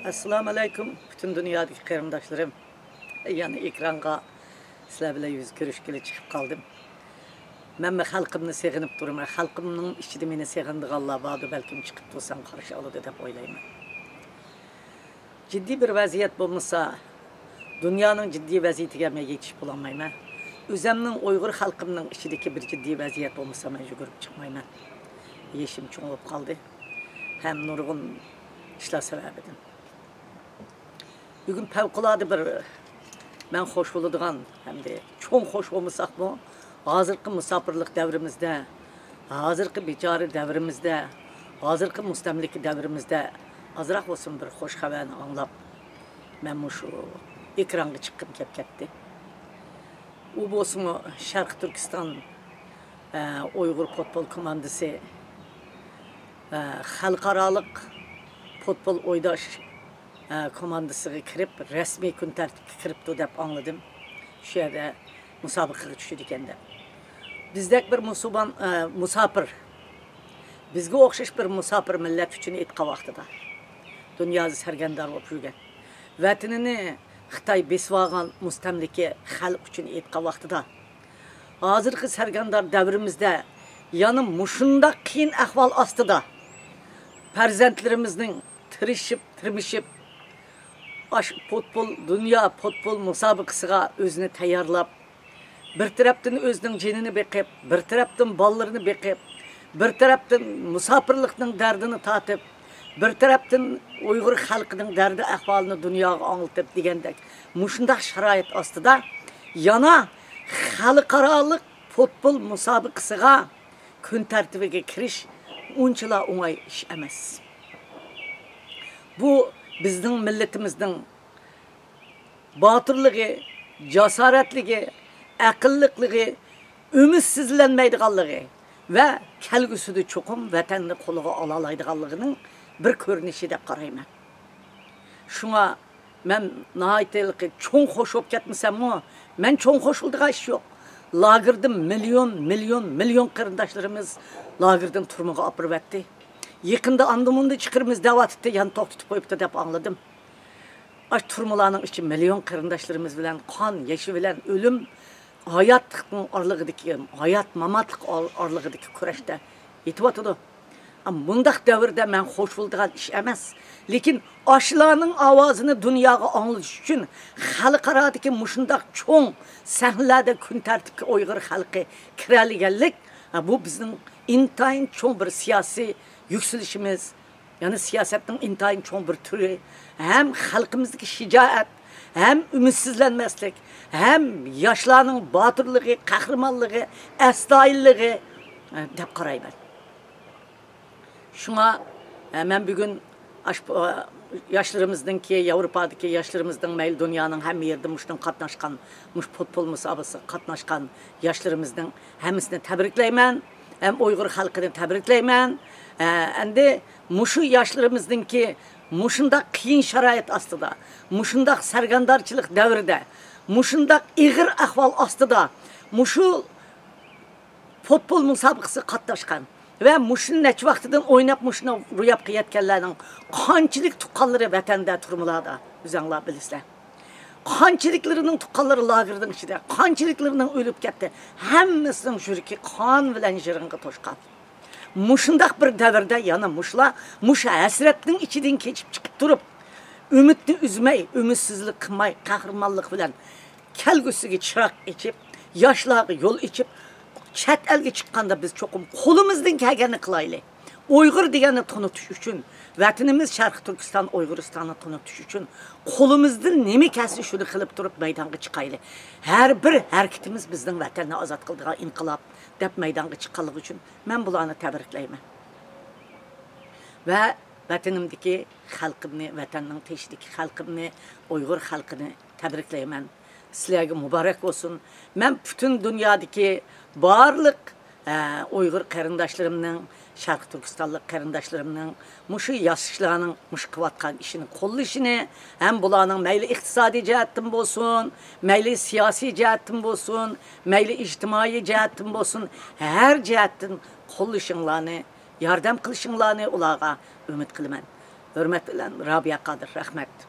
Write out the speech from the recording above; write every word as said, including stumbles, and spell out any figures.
ئەسسالامۇ ئەلەيكۇم، پۈتۈن دۇنيادىكى قېرىنداشلىرىم. يەنە ئېكرانغا سىلەر بىلەن يۈز كۆرۈشكىلى چىقىپ قالدىم. مەنمۇ خەلقىمنى سېغىنىپ تۇرىمەن. خەلقىمنىڭ ئىچىدە مېنى سېغىنىدىغانلار باردۇ، بەلكىم چىقىپ تۇرسام قارشى ئالىدۇ دەپ ئويلايمەن. جىددىي بىر ۋەزىيەت بولمىسا، دۇنيانىڭ جىددىي ۋەزىيىتىگە مەن يېتىشىپ بولالمايمەن. ئۆزەمنىڭ ئۇيغۇر خەلقىمنىڭ ئىچىدىكى بىر جىددىي ۋەزىيەت بولمىسا، مەن يۈگۈرۈپ چىقمايمەن. يېشىم چوڭ بولۇپ قالدى. ھەم نۇرغۇن ئىشلار سەۋەبىدىن. بۈگۈن پەۋقۇلئاددە بىر مەن خوش بولىدىغان، ھەمدە چوڭ خوش بولمىساقمۇ، ھازىرقى مۇساپىرلىق دەۋرىمىزدە، ھازىرقى بىچارە دەۋرىمىزدە، ھازىرقى مۇستەملىكە دەۋرىمىزدە ئازراق بولسىمۇ بىر خوش خەۋەرنى ئاڭلاپ، مەن مۇشۇ ئېكرانغا چىققۇم كەپ كەتتى. ئۇ بولسىمۇ شەرقىي تۈركىستان، ئە، ئۇيغۇر پۇتبول كوماندىسى، ئە، خەلقئارالىق پۇتبول ئويناش، ئە، كوماندىسىغا كىرىپ، رەسمىي كۈن تەرتىپكە كىرىپتۇ دەپ ئاڭلىدىم. شۇ يەردە مۇسابىقىگە چۈشىدىكەن دەپ. بىزدەك بىر مۇسۇلمان، ئە، مۇساپىر، بىزگە ئوخشاش بىر مۇساپىر مىللەت ئۈچۈن ئېيتقان ۋاقتىدا، دۇنيادا سەرگەردان بولۇپ يۈرگەن، ۋەتىنىنى خىتاي بېسىۋالغان مۇستەملىكە خەلق ئۈچۈن ئېيتقان ۋاقتىدا، ھازىرقى سەرگەردان دەۋرىمىزدە يەنە مۇشۇنداق قىيىن ئەھۋال ئاستىدا پەرزەنتلىرىمىزنىڭ تىرىشىپ، تىرمىشىپ، ئاش پۇتبول، دۇنيا پۇتبول مۇسابىقىسىغا ئۆزىنى تەييارلاپ، بىر تەرەپتىن ئۆزىنىڭ جېنىنى بېقىپ، بىر تەرەپتىن بالىلىرىنى بېقىپ، بىر تەرەپتىن مۇساپىرلىقنىڭ دەردىنى تارتىپ، بىر تەرەپتىن ئۇيغۇر خەلقىنىڭ دەردى ئەھۋالىنى دۇنياغا ئاڭلىتىپ دېگەندەك، مۇشۇنداق شارائىت ئاستىدا يەنە خەلقئارالىق پۇتبول مۇسابىقىسىغا كۈن تەرتىپىگە كىرىش ئۇنچىلا ئوڭاي ئىش ئەمەس. بۇ بىزنىڭ مىللىتىمىزنىڭ باتۇرلۇقى، جاسارەتلىكى، ئەقىللىقلىقى، ئۈمىدسىزلەنمەيدىغانلىقى ۋە كەلگۈسىدە چوقۇم ۋەتەننى قولىغا ئالالايدىغانلىقىنىڭ بىر كۆرۈنۈشى دەپ قارايمەن. شۇڭا مەن ناھايىتى ھېلىقى چوڭ خوش بولۇپ كەتمىسەممۇ، مەن چوڭ خوش بولىدىغان ئىش يوق. لاگېردىن مىليون، مىليون، مىليون قېرىنداشلىرىمىز لاگېردىن تۈرمىگە ئاپىرىۋەتتى. يېقىندا ئاندا-مۇندا چىقىرىمىز دەۋاتىتتى، يەنە توختىتىپ قويۇپتۇ دەپ ئاڭلىدىم. ئاشۇ تۈرمىلارنىڭ ئىچى مىليون قېرىنداشلىرىمىز بىلەن قان، ياشى بىلەن ئۆلۈم، ھاياتلىقنىڭ ئارىلىقىدىكى، ھايات-ماماتلىق ئار-، ئارىلىقىدىكى كۈرەشتە يېتىۋاتىدۇ. ئا، مۇنداق دەۋردە مەن خوش بولىدىغان ئىش ئەمەس. لېكىن ئاشۇلارنىڭ ئاۋازىنى دۇنياغا ئاڭلىتىش ئۈچۈن خەلقئارادىكى مۇشۇنداق چوڭ سەھنىلەردە كۈن تەرتىپكە ئۇيغۇر خەلقى كىرەلىگەنلىك، ھە، بۇ بىزنىڭ ئىنتايىن چوڭ بىر سىياسىي يۈكسىلىشىمىز، يەنى سىياسەتنىڭ ئىنتايىن چوڭ بىر تۈرى، ھەم خەلقىمىزدىكى شىجائەت، ھەم ئۈمىدسىزلەنمەسلىك، ھەم ياشلارنىڭ باتۇرلۇقى، قەھرىمانلىقى، ئەستايىدىللىقى، ئە، دەپ قارايمەن. شۇڭا، ئە، مەن بۈگۈن ئاشۇ، ئە، ياشلىرىمىزنىڭكى، ياۋروپادىكى ياشلىرىمىزنىڭ، مەيلى دۇنيانىڭ ھەممە يېرىدە مۇشۇنىڭ قاتناشقان، مۇشۇ پۇتبول مۇسابىقىسىگە قاتناشقان ياشلىرىمىزنىڭ ھەممىسىنى تەبرىكلەيمەن. ھەم ئۇيغۇر خەلقىنى تەبرىكلەيمەن. ئە، ئەمدى مۇشۇ ياشلىرىمىزنىڭكى مۇشۇنداق قىيىن شارائىت ئاستىدا، مۇشۇنداق سەرگەردانچىلىق دەۋرىدە، مۇشۇنداق ئېغىر ئەھۋال ئاستىدا، مۇشۇ پۇتبول مۇسابىقىسىگە قاتناشقان ۋە مۇشۇنى نەچچە ۋاقتىدىن ئويناپ، مۇشۇنى روياپقا يەتكەنلەرنىڭ قانچىلىك تۇغقانلىرى ۋەتەندە، تۈرمىلاردا، ئۆزەڭلار بىلىسىلەر. قانچىلىكلىرىنىڭ تۇغقانلىرى لاگېرنىڭ ئىچىدە، قانچىلىكلىرىنىڭ ئۆلۈپ كەتتى. ھەممىسىنىڭ يۈرىكى قان بىلەن يىغىنغا توشقان. مۇشۇنداق بىر دەۋردە يەنە مۇشۇلار مۇشۇ ھەسرەتنىڭ ئىچىدىن كېچىپ چىقىپ تۇرۇپ، ئۈمىدنى ئۈزمەي، ئۈمىدسىزلىك قىلماي، قەھرىمانلىق بىلەن كەلگۈسىگە چىراغ ئېچىپ، ياشلارغا يول ئېچىپ، چەت ئەلگە چىققاندا بىز چوقۇم قولىمىزدىن كەلگەننى قىلايلى. ئۇيغۇر دېگەننى تونۇتۇش ئۈچۈن، ۋەتىنىمىز شەرقىي تۈركىستان، ئۇيغۇرىستاننى تونۇتۇش ئۈچۈن قولىمىزدىن نېمە كەلسە شۇنى قىلىپ تۇرۇپ مەيدانغا چىقايلى. ھەر بىر ھەرىكىتىمىز بىزنىڭ ۋەتەننى ئازاد قىلىدىغان ئىنقىلاب دەپ مەيدانغا چىققانلىقى ئۈچۈن مەن بۇلارنى تەبرىكلەيمەن. ۋە ۋەتىنىمدىكى خەلقىمنى، ۋەتەننىڭ تېشىدىكى خەلقىمنى، ئۇيغۇر خەلقىنى تەبرىكلەيمەن. سىلەرگە مۇبارەك بولسۇن. مەن پۈتۈن دۇنيادىكى بارلىق، ئە، ئۇيغۇر قېرىنداشلىرىمنىڭ، شەرقىي تۈركىستانلىق قېرىنداشلىرىمنىڭ مۇشۇ ياشلارنىڭ مۇشۇ قىلىۋاتقان ئىشىنى قوللىشىنى، ھەم بۇلارنىڭ مەيلى ئىقتىسادىي جەھەتتىن بولسۇن، مەيلى سىياسىي جەھەتتىن بولسۇن، مەيلى ئىجتىمائىي جەھەتتىن بولسۇن، ھەر جەھەتتىن قوللىشىڭلارنى ياردەم قىلىشىڭلارنى ئۇلارغا ئۈمىد قىلىمەن. ھۆرمەت بىلەن، رابىيە قادىر. رەھمەت.